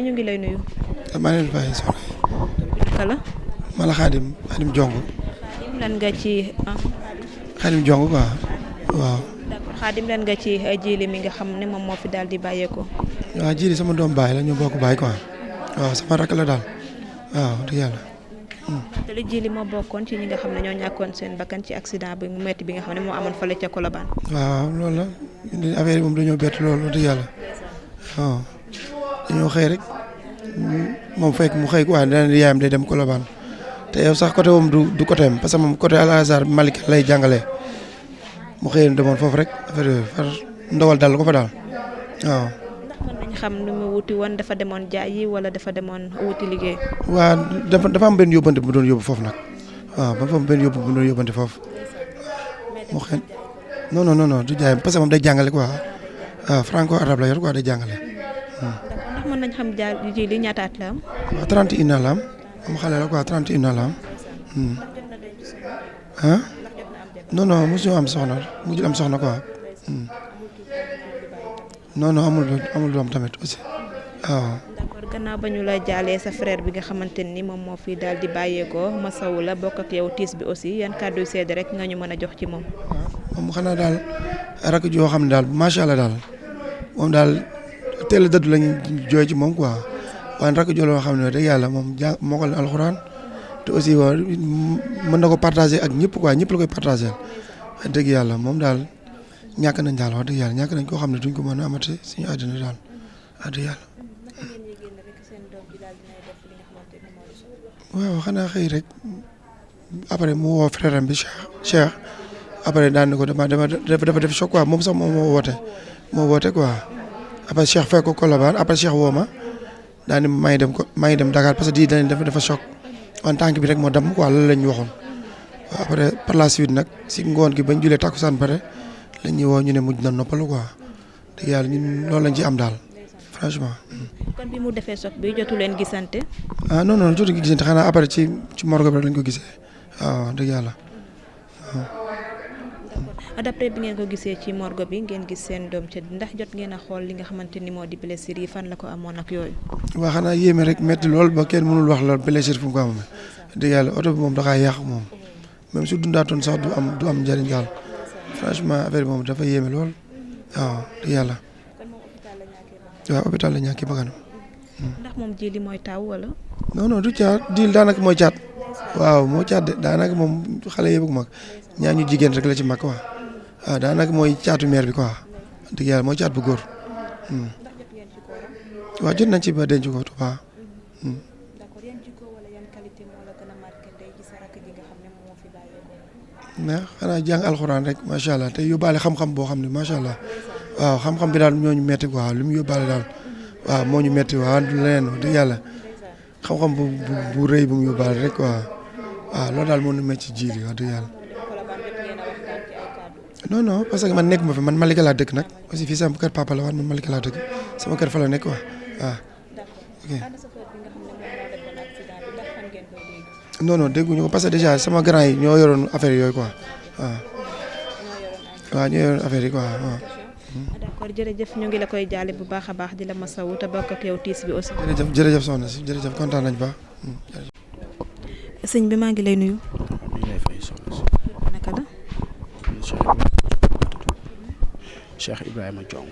ñu ngi lay nuyu. maa ngi leen di fay soxna naka la. ma la Xaadim Jong. Xaadim lan nga ci. Xaadim Jong quoi waaw. d'accord Xaadim lan nga ci Djily mi nga xam ne moom moo fi daal di bàyyeekoo. waaw Djily sama doom baay la ñu bokk baay quoi waaw sama rakk la daal waaw dëgg yàlla. te li Djily moo bokkoon ci ñi nga xam ne ñoo ñàkkoon seen bakkan ci accident bi mu metti bi nga xam ne moo amoon fële ca Colobane. waaw loolu la affaire yi moom dañoo bett loolu dëgg yàlla waaw dañoo xëy rek moom fekk mu xëy quoi dana yaayam day dem Colobane te yow sax côté moom du côté am parce que moom côté Al Azhar Malick lay jàngalee mu xëy demoon foofu rek affaire yooyu far ndawal dal ko fa daal waaw. ndax mën nañ xam lu mu wuti woon dafa demoon jaay yi wala dafa demoon wuti liggéey. waaw dafa am benn yóbbante bu mu doon yóbbu foofu nag waaw ba fa benn bu mu doon yóbbante foofu mu xëy non du jaay parce que moom day jàngale quoi waaw franco arabe la yor quoi day jàngale. ndax mën nañ xam Djily ñaata at la am. waaw 31 ans la am moom xale la quoi 31 ans la am. ah non mosu am soxna mujjul am soxna quoi. non amul doom tamit aussi waaw. d'accord gannaaw ba ñu la jaalee sa frère bi nga xamante ni moom moo fi daal di bàyyeekoo masawu la bokk ak yow tiis bi aussi yan kàddu yu seede rek nga ñu mën a jox ci moom. moom xanaa daal rakk joo xam ne daal macha allah daal moom daal teel a dëdd lañu jooy ci moom quoi waaye rakk joo loo xam ne dëgg yàlla moom mokkal na alxuraan te aussi waa mën na ko partager ak ñëpp quoi ñëpp la koy partager dëgg yàlla moom daal ñàkk nañ daal wax dëgg yàlla ñàkk nañ koo xam ne duñ ko mën a amati suñu àddina daal wax dëgg yàlla. waaw xanaa xëy rek après mu woo frère am bi Cheikh après daan na ko dafa def choc quoi moom sax moom moo woote quoi après Cheikh fekk ko Colobane après Cheikh woo ma daan ni maa ngi dem Dakar parce que di dañ dafa choc en tànk bi rek moo dem quoi loolu la ñu waxoon waaw après par la suite nag si ngoon gi bañ julee takkusaan pare la ñuy woo ñu ne mujj na noppalu quoi dëgg yàlla ñun loolu lañ ci am daal franchement. kon bi mu defee choc bi jotu leen gisante. ah non jotu gisante xanaa après ci morgue bi rek lañ ko gisee waaw dëgg yàlla waaw. d'après bi ngeen ko gisee ci morgue bi ngeen gis seen doom ca ndax jot ngeen a xool li nga xamante ni moo di blessure yi fan la ko amoon ak yooyu. waaw xanaa yéeme rek métti lool ba kenn mënul wax lool blessure fu mu ko amee dëgg yàlla oto bi moom da kaa yàq moom même su dundaatoon sax du am njëriñ daal franchement affaire bi moom dafa yéeme lool waaw dëgg yàlla. waaw hôpital la ñàkk bakkanam. ndax moom Djily mooy taaw wala. non du caat Djily daanaka mooy caat waaw moo caat de daanaka moom xale yëpp mag ñaa ñu jigéen rek la ci mag quoi waaw daanaka mooy caatu mère bi quoi dëgg yàlla mooy caat bu góor. waaw jot nañ ci ba denc ko Tuubaa. mais xanaa jàng alxuraan rek macha allah te yóbbaale xam-xam boo xam ne macha allah waaw xam-xam bi daal ñoo ñu metti quoi li mu yóbbaale daal waaw moo ñu metti waaw du leneen wax dëgg yàlla xam-xam bu rëy bu mu yóbbaale rek quoi waaw loolu daal moo ñu metti ci Djily wax dëgg yàlla. non parce que man nekk ma fi man Malika laa dëkk nag aussi fii sama kër papa la waat man Malika laa dëkk sama kër fa la nekk quoi waaw ok. non dégguñu ko parce que déjà sama grand yi ñoo yoroon affaire yooyu quoi waaw ñoo yoroon affaire yi quoi waaw. d'accord jërëjëf ñu ngi la koy jaale bu baax a baax di la masawu te bokk ak yow tiis bi aussi. jërëjëf soxna si jërëjëf kontaan nañ ba. sëñ bi maa ngi lay nuyu. ñu lay fay soxna si. naka la. Cheikh Ibrahima Jong.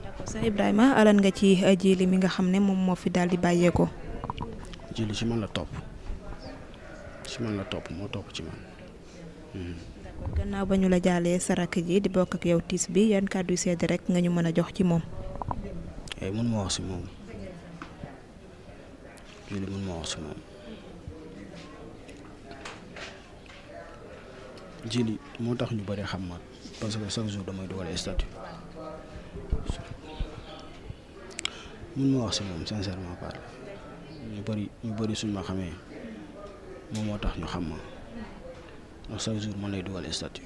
d'accord Cheikh Ibrahima alan nga ci Djily mi nga xam ne moom moo fi daal di bàyyeekoo. Djily ci man la topp moo topp ci man. gannaaw ba ñu la jaalee sa rakk ji di bokk ak yow tiis bi yan kàddu yu sedd rek nga ñu mën a jox ci moom. mun ma wax si moom Djily mun ma wax si moom Djily moo tax ñu bëri xam ma parce que chaque jour damay dugal statut mun ma wax si moom sincèrement parle ñu bëri suñ ma xamee moom moo tax ñu xam ma ndax chaque jour man lay dugal statut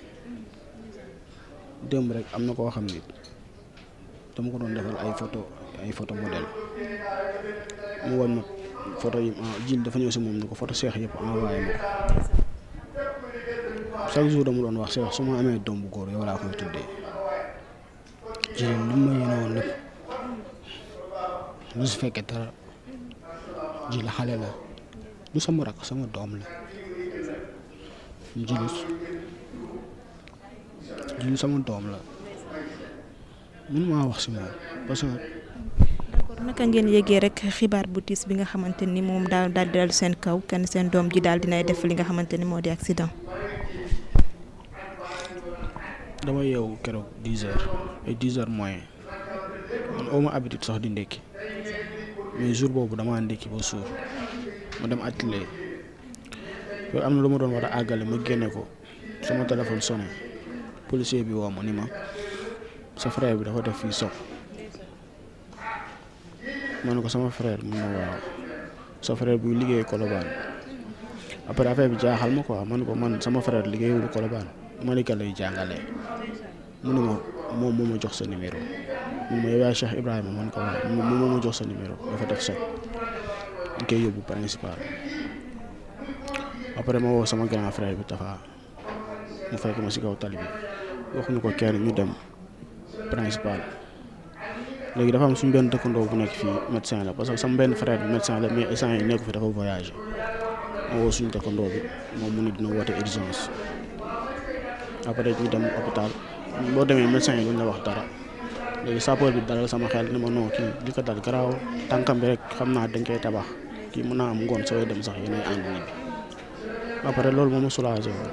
démb rek am na koo xam ne dama ko doon defal ay photo modèle mu wan ma photo yi Djily dafa ñëw si moom ni ko photo Cheikh yëpp envoyé ma ko chaque jour dama doon wax Cheikh su ma amee doom bu góor yow laa koy tuddee Djily li ma yéene woon lépp lu si fekkee dara ji la xale la du sama rak sama doom la ji sama doom la mun maa wax si moom parce que. d'accord naka ngeen yëgee rek xibaar bu tiis bi nga xamante ni moom daal di dal seen kaw kenn seen doom ji daal dinay def li nga xamante ni moo di accident. dama yeewu keroog 10 heures ay 10 heures moins man awma habitude sax di ndékki mais jour boobu damaa ndékki ba suur ma dem atelier yooyu am na lu ma doon war a àggale ma génne ko sama téléphone sonné policier bi woo ma ni ma sa frère bi dafa def fii soog ma ne ko sama frère mun na waaw sa frère buy liggéey Colobane après affaire bi jaaxal ma quoi ma ne ko man sama frère liggéeyul Colobane Malika lay jàngalee mu ne ma moom moo ma jox sa numéro mu ma yow yaay Cheikh Ibrahima man ko waaw moom moo ma jox sa numéro dafa def soog ñu koy yóbbu principal après ma woo sama grand frère bi Tafa mu fekk ma si kaw tali bi waxuñu ko kenn ñu dem principal léegi dafa am suñu benn dëkkandoo bu nekk fii médecin la parce que sama benn frère bi médecin la mais instant yi nekku fi dafa voyagé ma woo suñu dëkkandoo bi moom mu ne dina woote urgence après ñu dem hôpital boo demee médecin yi duñ la wax dara léegi sapeur bi dalal sama xel ni ma non kii li ko dal garaaw tànkam bi rek xam naa dañ koy tabax kii mën naa am ngoon sooy dem sax yéenay ànd ni bi après loolu moo ma soulagé woon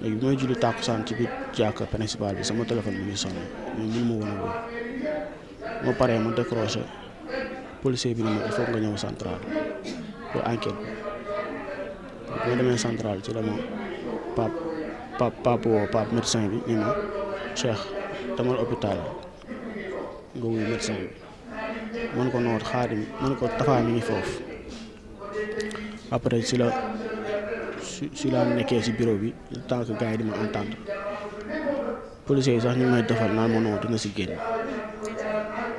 léegi bi may julli tàkkusaan ci biir jàkka principal bi sama téléphone mi ngi sonné mais mënu ma woon a woo ma paree ma décroché policier bi ni ma il faut nga ñëw central pour enquête bi ma demee central ci la ma pap médecin bi ni ma Cheikh demal hôpital nga wuyu médecin bi man ko noot Xaadim man ko Tafa mi ngi foofu après si la nekkee si bureau bi tant que gars yi di ma entendre policiers yi sax ñu may defal naan ma non dina si génn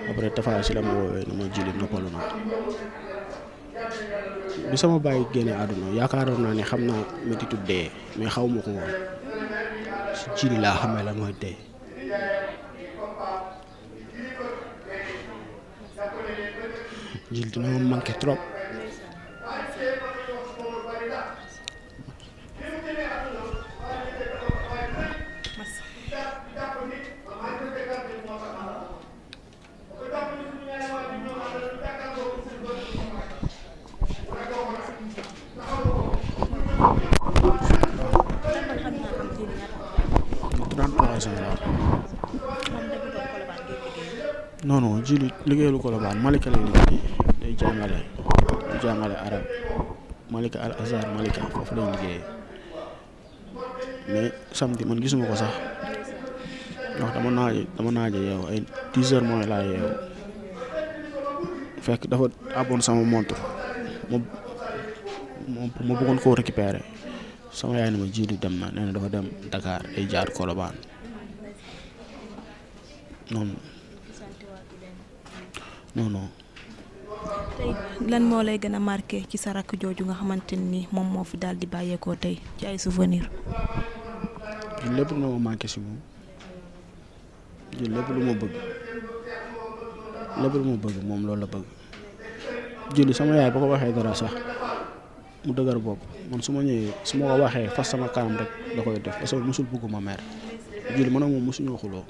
après Tafa si la ma woowee na ma jili noppalu na bi sama bàyyi génne àdduna yaakaaroon naa ne xam naa métitu dee mais xaw ma ko woon si jili laa xamee la mooy dee. jili dina ma manqué trop. non jili liggéeyul Colobane Malika lay liggéey day jàngale arab Malika Al Azhar Malika foofu lay liggéeyee mais samedi man gisuma ko sax ndax dama naaje yeewu ay 10 heures mooy laa yeewu fekk dafa abon sama montre ma bëggoon koo récupérer sama yaay ne ma jili dem na nee na dafa dem Dakar day jaar Colobane non. tey lan moo lay gën a marqué ci sa rakk jooju nga xamante ni moom moo fi daal di bàyyeekoo tey ci ay souvenir. lépp lu ma manqué si moom lépp lu ma bëgg moom loolu la bëgg jili sama yaay ba ko waxee dara sax mu dëgër bopp man su ma ñëwee su ma ko waxee fas sama kanam rek da koy def parce que musul bëgguma mer jili man ak moom musuñoo xuloo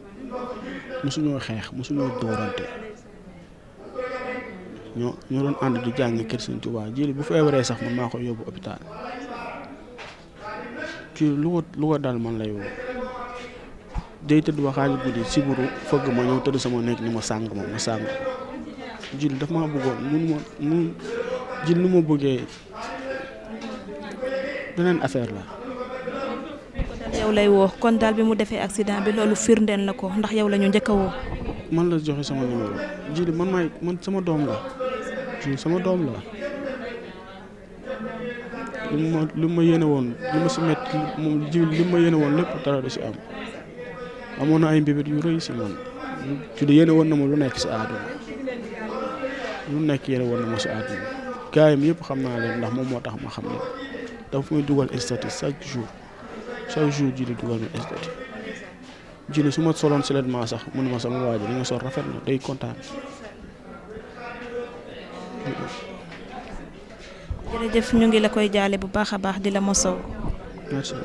musuñoo xeex musuñoo dóorante ñoo doon ànd di jàng kër Sëñ Tuubaa jili bu feebaree sax man maa ko yóbbu hôpital kii lu ko dal man lay woo day tëdd ba xaaju guddi siburu fëgg ma ñëw tëdd sama nekk ni ma sàng jili daf maa bëggoon jili nu ma bëggee beneen affaire la. yow lay woo kon daal bi mu defee accident bi loolu firndeel na ko ndax yow la ñu njëkk a woo. man la joxe sama numéro jili man sama doom la sama doom la li ma yéene woon li ma si métti moom li ma yéene woon lépp dara du si am amoon na ay mbébét yu rëy si man jili yéene woon na ma lu nekk si àdduna lu nekk yéene woon na ma si àdduna gars yi yëpp xam naa leen ndax moom moo tax ma xam leen dafa muy dugal statut chaque jour jili dugal ma statut julli su ma soloon siletment sax mënuma sama waajur li nga sol rafet na day kontaan. jërëjëf ñu ngi la koy jaale bu baax a baax di la mosoo. Merci.